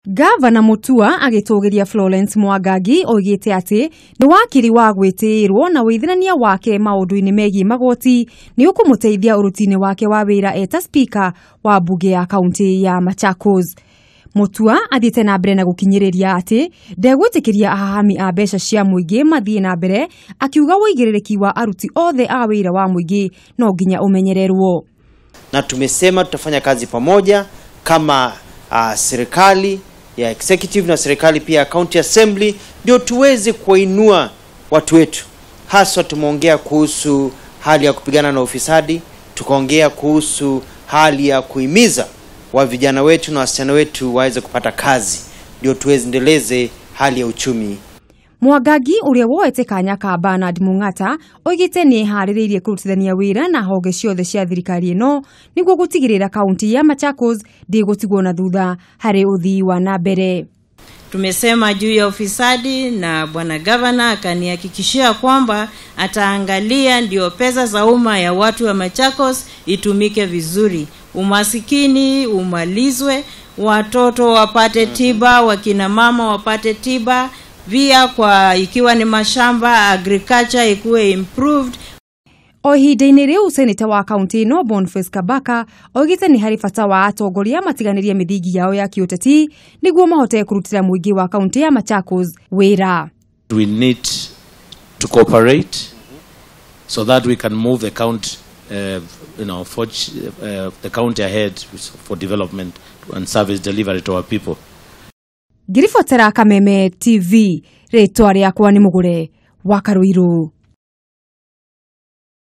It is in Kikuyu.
Gavana Mutua agĩtũgĩria Florence Mwangangi oigĩte atĩ nĩ wakiri wa gwĩtĩĩrwo na ũithĩrania wake maũndũ-inĩ megiĩ magoti nĩ ũkũmũteithia ũruti-inĩ wake wa wĩra eta spika wa mbunge ya kaunti ya Machakos. Mutua athiĩte na mbere na gũkinyĩrĩria atĩ ndegwĩtĩkĩria ahahami a mbeca cia mũingĩ mathiĩ na mbere, akiuga ũigĩrĩrĩki wa aruti othe a wĩra wa mũingĩ no nginya ũmenyererwo. Na tumesema tutafanya kazi pamoja kama serikali ya executive na serikali pia ya county assembly, ndio tuweze kuinua watu wetu. Haswa tumeongea kuhusu hali ya kupigana na ufisadi, tukaongea kuhusu hali ya kuhimiza wa vijana wetu na wasichana wetu waweze kupata kazi, ndio tuendeleze hali ya uchumi. Mwangangi ũrĩa woete kanya ka Bernard Mung'ata oigĩte nĩ eharĩrĩirie kũrutithania wĩra na honge ciothe cia thirikari ĩno nĩguo gũtigĩrĩra kaunti ya Machakos ndĩgũtigwo na thutha harĩ ũthii wa na mbere. Tumesema juu ya ufisadi na bwana gavana akanihakikishia kwamba ataangalia ndio pesa za umma ya watu wa Machakos itumike vizuri, umasikini umalizwe, watoto wapate tiba, wakina mama wapate tiba, via kwa ikiwa ni mashamba, agriculture ikuwe improved. O ihinda-inĩ rĩu seneta wa kaunti ĩno Boniface Kabaka oigĩte nĩ harĩ bata wa atongoria matiganĩrie mĩthingi yao ya kĩũteti nĩguo mahote kũrutĩra mũingĩ wa kaunti ya Machakos wĩra. We need to cooperate so that we can move the county, forge the county ahead for development and service delivery to our people. Ngĩribotera Kameme TV, rĩtwa rĩakwa nĩ Mũgũre wa Karũirũ.